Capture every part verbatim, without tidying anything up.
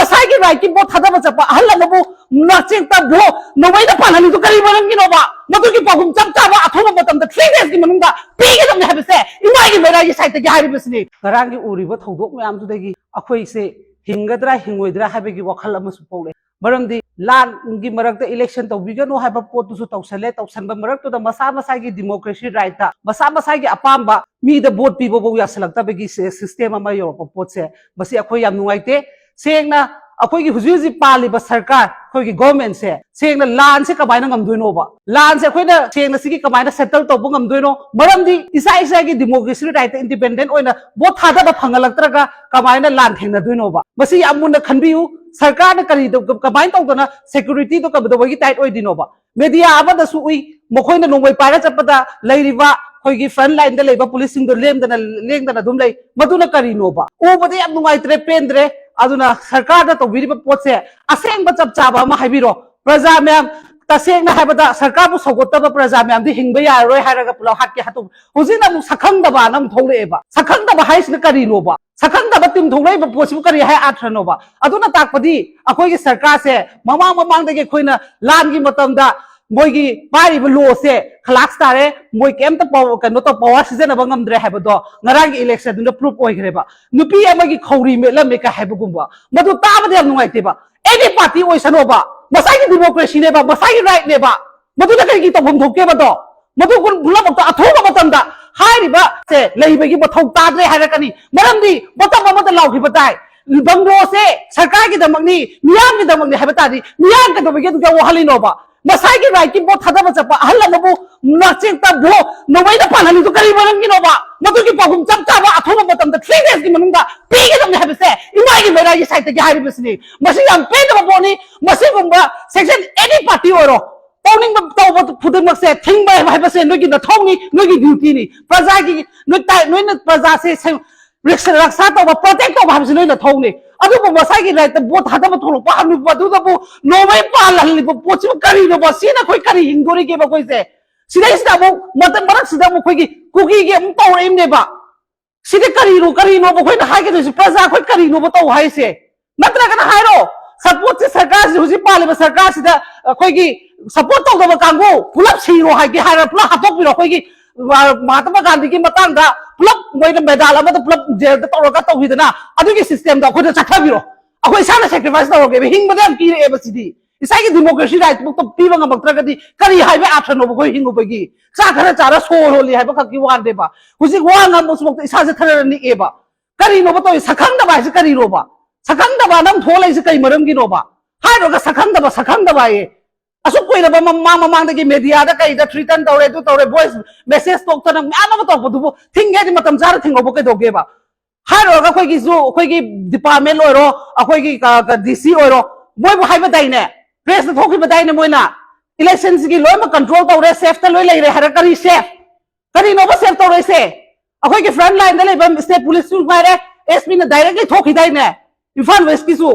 ꯃꯁꯥꯒꯤ ꯔꯥꯏꯠꯀꯤ ꯚꯣꯠ ꯊꯥꯗꯕ ꯆꯠꯄ ꯑꯍꯜ ꯑꯃꯕꯨ ꯅꯆꯤꯟꯇ ꯚꯣꯠ ꯅꯣꯡꯃꯩꯅ ꯄꯥꯜꯍꯜꯂꯤꯗꯨ ꯀꯔꯤ ꯃꯔꯝꯒꯤꯅꯣꯕ? ꯃꯗꯨꯒꯤ ꯄꯥꯎꯈꯨꯝ ꯆꯞ ꯆꯥꯕ ꯑꯊꯨꯕ ꯃꯇꯝꯗ ꯊ꯭ꯔꯤ ꯗꯦꯖꯀꯤ ꯃꯅꯨꯡꯗ ꯄꯤꯒꯗꯕꯅꯤ ꯍꯥꯏꯕꯁꯦ ꯏꯃꯥꯒꯤ ꯃꯩꯔꯥꯒꯤ ꯁꯥꯏꯠꯇꯒꯤ ꯍꯥꯏꯔꯤꯕꯁꯤꯅꯤ꯫ ꯉꯔꯥꯡꯒꯤ ꯎꯔꯤꯕ ꯊꯧꯗꯣꯛ ꯃꯌꯥꯝꯗꯨꯗꯒꯤ ꯑꯩꯈꯣꯏꯁꯦ ꯍꯤꯡꯒꯗ꯭ꯔꯥ ꯍꯤꯡꯉꯣꯏꯗ꯭ꯔꯥ ꯍꯥꯏꯕꯒꯤ ꯋꯥꯈꯜ ꯑꯃꯁꯨ ꯄꯣꯛꯂꯦ꯫ ꯃꯔꯝꯗꯤ ꯂꯥꯟꯒꯤ ꯃꯔꯛꯇ ꯏꯂꯦꯛꯁꯟ ꯇꯧꯕꯤꯒꯅꯨ ꯍꯥꯏꯕ ꯄꯣꯠꯇꯨꯁꯨ ꯇꯧꯁꯜꯂꯦ꯫ ꯇꯧꯁꯟꯕ ꯃꯔꯛꯇꯨꯗ ꯃꯁꯥ ꯃꯁꯥꯒꯤ ꯗꯤꯃꯣꯀ꯭ꯔꯦꯁꯤ ꯔꯥꯏꯠꯇ ꯃꯁꯥ ꯃꯁꯥꯒꯤ ꯑꯄꯥꯝꯕ ꯃꯤꯗ ꯚꯣꯠ ꯄꯤꯕꯐꯧ ꯌꯥꯁꯜꯂꯛꯇꯕꯒꯤ ꯁꯤ-, ꯁꯤꯁꯇꯦꯝ ꯑꯃ ꯌꯧꯔꯛꯄ ꯄꯣꯠꯁꯦ, ꯃꯁꯤ ꯑꯩꯈꯣꯏ ꯌꯥꯝ ꯅꯨꯡꯉꯥꯏꯇꯦ꯫ ꯁꯦꯡꯅ ꯑꯩꯈꯣꯏꯒꯤ ꯍꯧꯖꯤꯛ ꯍꯧꯖꯤꯛ ꯄꯥꯜꯂꯤꯕ ꯁꯔꯀꯥꯔ, ꯑꯩꯈꯣꯏꯒꯤ ꯒꯣꯔꯃꯦꯟꯁꯦ ꯁꯦꯡꯅ ꯂꯥꯟꯁꯦ ꯀꯃꯥꯏꯅ ꯉꯝꯗꯣꯏꯅꯣꯕ? ꯂꯥꯟꯁꯦ ꯑꯩꯈꯣꯏꯅ ꯁꯦꯡꯅ ꯁꯤꯒꯤ ꯀꯃꯥꯏꯅ ꯁꯦꯇꯜ ꯇꯧꯕ ꯉꯝꯗꯣꯏꯅꯣ? ꯃꯔꯝꯗꯤ ꯏꯁꯥ ꯏꯁꯥꯒꯤ ꯗꯤꯃꯣꯀ꯭ꯔꯦꯁꯤ ꯔꯥꯏꯠꯇ ꯏꯟꯗꯤꯄꯦꯟꯗꯦꯟ ꯑꯣꯏꯅ ꯚꯣꯠ ꯊꯥꯗꯕ ꯐꯪꯍꯜꯂꯛꯇ꯭ꯔꯒ ꯀꯃꯥꯏꯅ ꯂꯥꯟ ꯊꯦꯡꯅꯗꯣꯏꯅꯣꯕ? ꯃꯁꯤ ꯌꯥꯝ ꯃꯨꯟꯅ ꯈꯟꯕꯤꯌꯨ꯫ ꯁꯔꯀꯥꯔꯅ ꯀꯔꯤ ꯇꯧ-, ꯀꯃꯥꯏꯅ ꯇꯧꯗꯅ ꯁꯦꯀ꯭ꯌꯨꯔꯤꯇꯤꯗꯣ ꯀꯝꯗꯧꯕꯒꯤ ꯇꯥꯏꯠ ꯑꯣꯏꯗꯣꯏꯅꯣꯕ? ꯃꯦꯗꯤꯌꯥ ꯑꯃꯗꯁꯨ ꯎꯏ, ꯃꯈꯣꯏꯅ ꯅꯣꯡꯃꯩ ꯄꯥꯏꯔ ꯆꯠꯄꯗ ꯂꯩꯔꯤꯕ ꯑꯩꯈꯣꯏꯒꯤ ꯐ꯭ꯔꯟ ꯂꯥꯏꯟꯗ ꯂꯩꯕ ꯄꯨꯂꯤꯁꯁꯤꯡꯗꯣ ꯂꯦꯡꯗꯅ, ꯂꯦꯡꯗꯅ ꯑꯗꯨꯝ ꯂꯩ꯫ ꯃꯗꯨꯅ ꯀꯔꯤꯅꯣꯕ? ꯎꯕꯗ ꯌꯥꯝ ꯅꯨꯡꯉꯥꯏꯇ꯭ꯔꯦ, ꯄꯦꯟꯗ꯭ꯔꯦ꯫ ꯑꯗꯨꯅ ꯁꯔꯀꯥꯔꯗ ꯇꯧꯕꯤꯔꯤꯕ ꯄꯣꯠꯁꯦ ꯑꯁꯦꯡꯕ ꯆꯞ ꯆꯥꯕ ꯑꯃ ꯍꯥꯏꯕꯤꯔꯣ꯫ ꯄ꯭ꯔꯖꯥ ꯃꯌꯥꯝ, ꯇꯁꯦꯡꯅ ꯍꯥꯏꯕꯗ ꯁꯔꯀꯥꯔꯕꯨ ꯁꯧꯒꯠꯇꯕ ꯄ꯭ꯔꯖꯥ ꯃꯌꯥꯝꯗꯤ ꯍꯤꯡꯕ ꯌꯥꯔꯔꯣꯏ ꯍꯥꯏꯔꯒ ꯄꯨꯂꯞ ꯍꯥꯠꯀꯦ ꯍꯥꯠꯇꯣꯛ-, ꯍꯧꯖꯤꯛꯅ ꯑꯃꯨꯛ ꯁꯛꯈꯪꯗꯕꯅ ꯑꯃꯨꯛ ꯊꯣꯛꯂꯛꯑꯦꯕ꯫ ꯁꯛꯈꯪꯗꯕ ꯍꯥꯏꯁꯤꯅ ꯀꯔꯤꯅꯣꯕ? ꯁꯛꯈꯪꯗꯕ ꯇꯤꯝ ꯊꯣꯛꯂꯛꯏꯕ ꯄꯣꯠꯁꯤꯕꯨ ꯀꯔꯤ ꯍꯥꯏ ꯑꯥꯔꯊ꯭ꯔꯅꯣꯕ? ꯑꯗꯨꯅ ꯇꯥꯛꯄꯗꯤ ꯑꯩꯈꯣꯏꯒꯤ ꯁꯔꯀꯥꯔꯁꯦ ꯃꯃꯥꯡ ꯃꯃꯥꯡꯗꯒꯤ ꯑꯩꯈꯣꯏꯅ ꯂꯥꯟꯒꯤ ꯃꯇꯝꯗ ꯃꯣꯏꯒꯤ ꯄꯥꯏꯔꯤꯕ ꯂꯣꯁꯦ ꯈꯂꯥꯛꯁ ꯇꯥꯔꯦ, ꯃꯣꯏ ꯀꯩꯝꯇ ꯄꯥꯎ-, ꯀꯩꯅꯣ ꯇꯧ, ꯄꯋꯥꯔ ꯁꯤꯖꯤꯟꯅꯕ ꯉꯝꯗ꯭ꯔꯦ ꯍꯥꯏꯕꯗꯣ ꯉꯔꯥꯡꯒꯤ ꯏꯂꯦꯛꯁꯟꯗꯨꯅ ꯄ꯭ꯔꯨꯐ ꯑꯣꯏꯈ꯭ꯔꯦꯕ꯫ ꯅꯨꯄꯤ ꯑꯃꯒꯤ ꯈꯧꯔꯤ ꯃꯦꯠꯂꯝꯃꯦ ꯀꯥꯏ ꯍꯥꯏꯕꯒꯨꯝꯕ, ꯃꯗꯨ ꯇꯥꯕꯗ ꯌꯥꯝ ꯅꯨꯡꯉꯥꯏꯇꯦꯕ꯫ ꯑꯦꯅꯤ ꯄꯥꯔꯇꯤ ꯑꯣꯏꯁꯅꯣꯕ, ꯃꯁꯥꯒꯤ ꯗꯤꯃꯣꯀ꯭ꯔꯦꯁꯤꯅꯦꯕ, ꯃꯁꯥꯒꯤ ꯔꯥꯏꯠꯅꯦꯕ, ꯃꯗꯨꯗ ꯀꯔꯤꯒꯤ ꯇꯧꯐꯝ ꯊꯣꯛꯀꯦꯕꯗꯣ? ꯃꯗꯨ ꯄꯨꯝꯅꯃꯛꯇ ꯑꯊꯨꯕ ꯃꯇꯝꯗ ꯍꯥꯏꯔꯤꯕ ꯁꯦ ꯂꯩꯕꯒꯤ ꯃꯊꯧ ꯇꯥꯗ꯭ꯔꯦ ꯍꯥꯏꯔꯛꯀꯅꯤ꯫ ꯃꯔꯝꯗꯤ ꯃꯇꯝ ꯑꯃꯗ ꯂꯥꯎꯈꯤꯕ ꯇꯥꯏ, ꯕꯪꯒ꯭ꯂꯣꯁꯦ ꯁꯔꯀꯥꯔꯒꯤꯗꯃꯛꯅꯤ, ꯃꯤꯌꯥꯝꯒꯤꯗꯃꯛꯅꯤ ꯍꯥꯏꯕ ꯇꯥꯔꯗꯤ ꯃꯤꯌꯥꯝ ꯀꯩꯗꯧꯕꯒꯤ ꯑꯗꯨꯗ ꯋꯥꯍꯜꯂꯤꯅꯣꯕ? ꯃꯁꯥꯒꯤ ꯔꯥꯏꯠꯀꯤ ꯚꯣꯠ ꯊꯥꯗꯕ ꯆꯠꯄ ꯑꯍꯜ ꯑꯃꯕꯨ ꯅꯆꯤꯟꯇ ꯚꯣꯠ ꯅꯣꯡꯃꯩꯅ ꯄꯥꯜꯍꯜꯂꯤꯗꯨ ꯀꯔꯤ ꯃꯔꯝꯒꯤꯅꯣꯕ? ꯃꯗꯨꯒꯤ ꯄꯥꯎꯈꯨꯝ ꯆꯞ ꯆꯥꯕ ꯑꯊꯨꯕ ꯃꯇꯝꯗ ꯊ꯭ꯔꯤ ꯗꯦꯖꯀꯤ ꯃꯅꯨꯡꯗ ꯄꯤꯒꯗꯕꯅꯤ ꯍꯥꯏꯕꯁꯦ ꯏꯃꯥꯒꯤ ꯃꯩꯔꯥꯒꯤ ꯁꯥꯏꯠꯇꯒꯤ ꯍꯥꯏꯔꯤꯕꯁꯤꯅꯤ꯫ ꯃꯁꯤ ꯌꯥꯝ ꯄꯦꯟꯗꯕ ꯄꯣꯠꯅꯤ꯫ ꯃꯁꯤꯒꯨꯝꯕ ꯁꯦꯛꯁꯟ ꯑꯦꯅꯤ ꯄꯥꯔꯇꯤ ꯑꯣꯏꯔꯣ, ꯇꯧꯅꯤꯡꯕ ꯇꯧꯕ ꯈꯨꯗꯤꯡꯃꯛꯁꯦ ꯊꯤꯡꯕ ꯍꯥꯏꯕꯁꯦ ꯅꯣꯏꯒꯤ ꯅꯊꯧꯅꯤ, ꯅꯣꯏꯒꯤ ꯗ꯭ꯌꯨꯇꯤꯅꯤ꯫ ꯄ꯭ꯔꯖꯥꯒꯤ ꯅꯣꯏ ꯇꯥꯏ-, ꯅꯣꯏꯅ ꯄ꯭ꯔꯖꯥꯁꯦ ꯁꯦ-, ꯔꯛꯁꯥ ꯇꯧꯕ, ꯄ꯭ꯔꯣꯇꯦꯛ ꯇꯧꯕ ꯍꯥꯏꯕꯁꯤ ꯅꯣꯏ ꯅꯊꯧꯅꯤ꯫ ꯑꯗꯨꯕꯨ ꯃꯁꯥꯒꯤ ꯔꯥꯏꯠꯇ ꯚꯣꯠ ꯊꯥꯗꯕ ꯊꯣꯛꯂꯛꯄ ꯍꯅꯨꯕ ꯑꯗꯨꯗꯕꯨ ꯅꯣꯡꯃꯩ ꯄꯥꯜꯍꯜꯂꯤꯕ ꯄꯣꯠꯁꯤꯕꯨ ꯀꯔꯤꯅꯣꯕ? ꯁꯤꯅ ꯑꯩꯈꯣꯏ ꯀꯔꯤ ꯍꯤꯡꯗꯣꯔꯤꯒꯦꯕ ꯑꯩꯈꯣꯏꯁꯦ? ꯁꯤꯗꯩꯁꯤꯗ ꯑꯃꯨꯛ ꯃꯇꯝ ꯃꯔꯛꯁꯤꯗ ꯑꯃꯨꯛ ꯑꯩꯈꯣꯏꯒꯤ ꯀꯨꯀꯤꯒꯤ ꯑꯃꯨꯛ ꯇꯧꯔꯛꯏꯕꯅꯦꯕ꯫ ꯁꯤꯗꯤ ꯀꯔꯤꯅꯣ, ꯀꯔꯤꯅꯣꯕ ꯑꯩꯈꯣꯏꯅ ꯍꯥꯏꯒꯗꯣꯏꯁꯦ? ꯄ꯭ꯔꯖꯥ ꯑꯩꯈꯣꯏ ꯀꯔꯤꯅꯣꯕ ꯇꯧ ꯍꯥꯏꯁꯦ? ꯅꯠꯇ꯭ꯔꯒꯅ ꯍꯥꯏꯔꯣ, ꯁꯄꯣꯔꯠꯁꯦ ꯁꯔꯀꯥꯔꯁꯤ, ꯍꯧꯖꯤꯛ ꯄꯥꯜꯂꯤꯕ ꯁꯔꯀꯥꯔꯁꯤꯗ ꯑꯩꯈꯣꯏꯒꯤ ꯁꯄꯣꯔꯠ ꯇꯧꯗꯕ ꯀꯥꯡꯕꯨ ꯄꯨꯂꯞ ꯁꯤꯔꯣ ꯍꯥꯏꯒꯦ ꯍꯥꯏꯔ ꯄꯨꯂꯞ ꯍꯥꯠꯇꯣꯛꯄꯤꯔꯣ꯫ ꯑꯩꯈꯣꯏꯒꯤ ꯃꯍꯥꯇꯃꯥ ꯒꯥꯟꯙꯤꯒꯤ ꯃꯇꯥꯡꯗ ꯄꯨꯂꯞ ꯃꯣꯏꯅ ꯃꯦꯗꯥꯜ ꯑꯃꯗ ꯄꯨꯂꯞ ꯖꯦꯜꯗ ꯇꯧꯔꯒ ꯇꯧꯈꯤꯗꯅ, ꯑꯗꯨꯒꯤ ꯁꯤꯁꯇꯦꯝꯗꯣ ꯑꯩꯈꯣꯏꯗ ꯆꯠꯊꯕꯤꯔꯣ꯫ ꯑꯩꯈꯣꯏ ꯏꯁꯥꯅ ꯁꯦꯀ꯭ꯔꯤꯐꯥꯏꯁ ꯇꯧꯔꯒꯦꯕ, ꯍꯤꯡꯕꯗ ꯌꯥꯝ ꯀꯤꯔꯛꯑꯦꯕ ꯁꯤꯗꯤ꯫ ꯏꯁꯥꯒꯤ ꯗꯤꯃꯣꯀ꯭ꯔꯦꯁꯤ ꯔꯥꯏꯠꯃꯛꯇ ꯄꯤꯕ ꯉꯝꯃꯛꯇ꯭ꯔꯒꯗꯤ ꯀꯔꯤ ꯍꯥꯏꯕ ꯑꯥꯔꯊꯅꯣꯕ ꯑꯩꯈꯣꯏ ꯍꯤꯡꯉꯨꯕꯒꯤ? ꯆꯥꯛ ꯈꯔ ꯆꯥꯔ ꯁꯣꯔ ꯍꯣꯜꯂꯤ ꯍꯥꯏꯕ ꯈꯛꯀꯤ ꯋꯥꯅꯦꯕ꯫ ꯍꯧꯖꯤꯛ ꯋꯥ ꯉꯥꯡꯕꯁꯤꯐꯥꯎꯗ ꯏꯁꯥꯁꯦ ꯊꯔ ꯅꯤꯛꯑꯦꯕ꯫ ꯀꯔꯤꯅꯣꯕ ꯇꯧꯔꯤ? ꯁꯛꯈꯪꯗꯕ ꯍꯥꯏꯁꯦ ꯀꯔꯤꯅꯣꯕ? ꯁꯛꯈꯪꯗꯕ ꯅꯪ ꯊꯣꯛꯂꯛꯏꯁꯦ ꯀꯩ ꯃꯔꯝꯒꯤꯅꯣꯕ? ꯍꯥꯏꯔꯨꯔꯒ ꯁꯛꯈꯪꯗꯕ, ꯁꯛꯈꯪꯗꯕ ꯍꯥꯏꯌꯦ꯫ ꯑꯁꯨꯛ ꯀꯨꯏꯔꯕ ꯃꯃꯥꯡ ꯃꯃꯥꯡꯗꯒꯤ ꯃꯦꯗꯤꯌꯥꯗ ꯀꯩꯗ ꯊ꯭ꯔꯤꯇꯟ ꯇꯧꯔꯦ, ꯑꯗꯨ ꯇꯧꯔꯦ, ꯚꯣꯏꯁ ꯃꯦꯁꯦꯖ ꯇꯣꯛꯇꯅ ꯃꯌꯥꯝ ꯑꯃ ꯇꯧꯔꯛꯄꯗꯨꯕꯨ ꯊꯤꯡꯒꯦ ꯍꯥꯏꯗꯤ ꯃꯇꯝ ꯆꯥꯅ ꯊꯤꯡꯍꯧꯕ ꯀꯩꯗꯧꯒꯦꯕ? ꯍꯥꯏꯔꯨꯔꯒ ꯑꯩꯈꯣꯏꯒꯤꯁꯨ, ꯑꯩꯈꯣꯏꯒꯤ ꯗꯤꯄꯥꯔꯠꯃꯦꯟ ꯑꯣꯏꯔꯣ, ꯑꯩꯈꯣꯏꯒꯤ ꯗꯤ ꯁꯤ ꯑꯣꯏꯔꯣ, ꯃꯣꯏꯕꯨ ꯍꯥꯏꯕꯗꯥꯏꯅꯦ, ꯄ꯭ꯔꯦꯁꯇ ꯊꯣꯛꯈꯤꯕꯗꯥꯏꯅꯦ ꯃꯣꯏꯅ, ꯏꯂꯦꯛꯁꯟꯁꯤꯒꯤ ꯂꯣꯏꯅꯃꯛ ꯀꯟꯇ꯭ꯔꯣꯜ ꯇꯧꯔꯦ, ꯁꯦꯐꯇ ꯂꯣꯏ ꯂꯩꯔꯦ ꯍꯥꯏꯔ ꯀꯔꯤ ꯁꯦꯐ? ꯀꯔꯤꯅꯣꯕ ꯁꯦꯐ ꯇꯧꯔꯛꯏꯁꯦ? ꯑꯩꯈꯣꯏꯒꯤ ꯐ꯭ꯔꯟ ꯂꯥꯏꯟꯗ ꯂꯩꯕ ꯁ꯭ꯇꯦꯠ ꯄꯨꯂꯤꯁꯁꯨ ꯉꯥꯏꯔꯦ, ꯑꯦꯁ ꯄꯤꯅ ꯗꯥꯏꯔꯦꯛꯂꯤ ꯊꯣꯛꯈꯤꯗꯥꯏꯅꯦ ꯏꯝꯐꯥꯜ ꯋꯦꯁꯀꯤꯁꯨ?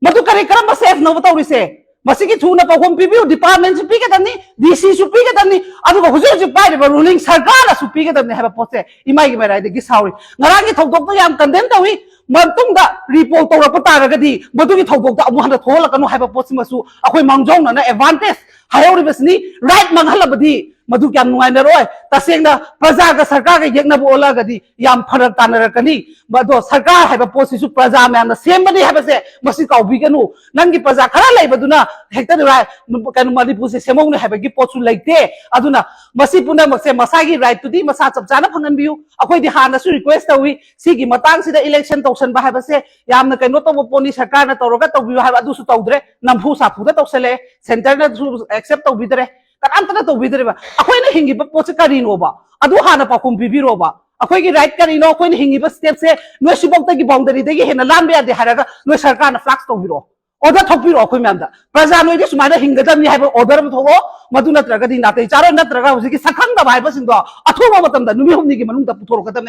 ꯃꯗꯨ ꯀꯔꯤ, ꯀꯔꯝꯕ ꯁꯦꯐꯅꯣꯕ ꯇꯧꯔꯤꯁꯦ? ꯃꯁꯤꯒꯤ ꯊꯨꯅ ꯄꯥꯎꯈꯨꯝ ꯄꯤꯕꯤꯌꯨ, ꯗꯤꯄꯥꯔꯠꯃꯦꯟꯁꯨ ꯄꯤꯒꯗꯕꯅꯤ, ꯗꯤ ꯁꯤꯁꯨ ꯄꯤꯒꯗꯕꯅꯤ, ꯑꯗꯨꯒ ꯍꯧꯖꯤꯛ ꯍꯧꯖꯤꯛ ꯄꯥꯏꯔꯤꯕ ꯔꯨꯂꯤꯡ ꯁꯔꯀꯥꯔꯅꯁꯨ ꯄꯤꯒꯗꯕꯅꯤ ꯍꯥꯏꯕ ꯄꯣꯠꯁꯦ ꯏꯃꯥꯒꯤ ꯃꯔꯥꯏꯗꯒꯤ ꯁꯥꯎꯔꯤ꯫ ꯉꯔꯥꯡꯒꯤ ꯊꯧꯗꯣꯛꯇꯣ ꯌꯥꯝ ꯀꯟꯗꯦꯝ ꯇꯧꯏ, ꯃꯇꯨꯡꯗ ꯔꯤꯄꯣꯔꯠ ꯇꯧꯔꯛꯄ ꯇꯥꯔꯒꯗꯤ ꯃꯗꯨꯒꯤ ꯊꯧꯗꯣꯛꯇꯣ ꯑꯃꯨꯛ ꯍꯟꯅ ꯊꯣꯛꯍꯜꯂꯛꯀꯅꯨ ꯍꯥꯏꯕ ꯄꯣꯠꯁꯤꯃꯁꯨ ꯑꯩꯈꯣꯏ ꯃꯥꯡꯖꯧꯅꯅ ꯑꯦꯗꯚꯥꯟꯇꯦꯖ ꯍꯥꯏꯍꯧꯔꯤꯕꯁꯤꯅꯤ꯫ ꯔꯥꯏꯠ ꯃꯥꯡꯍꯜꯂꯕꯗꯤ ꯃꯗꯨ ꯌꯥꯝ ꯅꯨꯡꯉꯥꯏꯅꯔꯣꯏ꯫ ꯇꯁꯦꯡꯅ ꯄ꯭ꯔꯖꯥꯒ ꯁꯔꯀꯥꯔꯒ ꯌꯦꯛꯅꯕ ꯑꯣꯜꯂꯛꯑꯒꯗꯤ ꯌꯥꯝ ꯐꯔꯛ ꯇꯥꯅꯔꯛꯀꯅꯤ꯫ ꯑꯗꯣ ꯁꯔꯀꯥꯔ ꯍꯥꯏꯕ ꯄꯣꯠꯁꯤꯁꯨ ꯄ꯭ꯔꯖꯥ ꯃꯌꯥꯝꯅ ꯁꯦꯝꯕꯅꯤ ꯍꯥꯏꯕꯁꯦ ꯃꯁꯤ ꯀꯥꯎꯕꯤꯒꯅꯨ꯫ ꯅꯪꯒꯤ ꯄ꯭ꯔꯖꯥ ꯈꯔ ꯂꯩꯕꯗꯨꯅ ꯍꯦꯛꯇ ꯔꯥꯏ-, ꯀꯩꯅꯣ, ꯃꯅꯤꯄꯨꯔꯁꯦ ꯁꯦꯝꯍꯧꯅꯤ ꯍꯥꯏꯕꯒꯤ ꯄꯣꯠꯁꯨ ꯂꯩꯇꯦ꯫ ꯑꯗꯨꯅ ꯃꯁꯤ ꯄꯨꯝꯅꯃꯛꯁꯦ ꯃꯁꯥꯒꯤ ꯔꯥꯏꯠꯇꯨꯗꯤ ꯃꯁꯥ ꯆꯞ ꯆꯥꯅ ꯐꯪꯍꯟꯕꯤꯌꯨ꯫ ꯑꯩꯈꯣꯏꯗꯤ ꯍꯥꯟꯅꯁꯨ ꯔꯤꯀ꯭ꯋꯦꯁ ꯇꯧꯏ, ꯁꯤꯒꯤ ꯃꯇꯥꯡꯁꯤꯗ ꯏꯂꯦꯛꯁꯟ ꯇꯧꯁꯟꯕ ꯍꯥꯏꯕꯁꯦ ꯌꯥꯝꯅ ꯀꯩꯅꯣ ꯇꯧꯕ ꯄꯣꯠꯅꯤ, ꯁꯔꯀꯥꯔꯅ ꯇꯧꯔꯒ ꯇꯧꯕꯤꯌꯨ ꯍꯥꯏꯕ, ꯑꯗꯨꯁꯨ ꯇꯧꯗ꯭ꯔꯦ, ꯅꯝꯐꯨ ꯁꯥꯐꯨꯗ ꯇꯧꯁꯜꯂꯛꯑꯦ, ꯁꯦꯟꯇꯔꯅꯁꯨ ꯑꯦꯛꯁꯦꯞ ꯇꯧꯕꯤꯗ꯭ꯔꯦ, ꯀꯅꯥꯝꯇꯅ ꯇꯧꯕꯤꯗ꯭ꯔꯦꯕ꯫ ꯑꯩꯈꯣꯏꯅ ꯍꯤꯡꯉꯤꯕ ꯄꯣꯠꯁꯦ ꯀꯔꯤꯅꯣꯕ? ꯑꯗꯨ ꯍꯥꯟꯅ ꯄꯥꯎꯈꯨꯝ ꯄꯤꯕꯤꯔꯣꯕ꯫ ꯑꯩꯈꯣꯏꯒꯤ ꯔꯥꯏꯠ ꯀꯔꯤꯅꯣ? ꯑꯩꯈꯣꯏꯅ ꯍꯤꯡꯉꯤꯕ ꯁ꯭ꯇꯦꯠꯁꯦ ꯅꯣꯏ ꯁꯤꯐꯥꯎꯗꯒꯤ ꯕꯥꯎꯟꯗꯔꯤꯗꯒꯤ ꯍꯦꯟꯅ ꯂꯥꯟꯕ ꯌꯥꯗꯦ ꯍꯥꯏꯔꯒ ꯅꯣꯏ ꯁꯔꯀꯥꯔꯅ ꯐ꯭ꯂꯥꯛꯁ ꯇꯧꯕꯤꯔꯛꯑꯣ, ꯑꯣꯔꯗꯔ ꯊꯣꯛꯄꯤꯔꯛꯑꯣ꯫ ꯑꯩꯈꯣꯏ ꯃꯌꯥꯝꯗ ꯄ꯭ꯔꯖꯥ ꯅꯣꯏꯗꯤ ꯁꯨꯃꯥꯏꯅ ꯍꯤꯡꯒꯗꯕꯅꯤ ꯍꯥꯏꯕ ꯑꯣꯔꯗꯔ ꯑꯃ ꯊꯣꯛꯂꯛꯑꯣ꯫ ꯃꯗꯨ ꯅꯠꯇ꯭ꯔꯒꯗꯤ ꯅꯥꯇꯩ ꯆꯥꯔꯣꯏ, ꯅꯠꯇ꯭ꯔꯒ ꯍꯧꯖꯤꯛꯀꯤ ꯁꯛꯈꯪꯗꯕ ꯍꯥꯏꯕꯁꯤꯡꯗꯣ ꯑꯊꯨꯕ ꯃꯇꯝꯗ ꯅꯨꯃꯤꯠ ꯍꯨꯝꯅꯤꯒꯤ ꯃꯅꯨꯡꯗ ꯄꯨꯊꯣꯔꯛꯀꯗꯕꯅꯦ꯫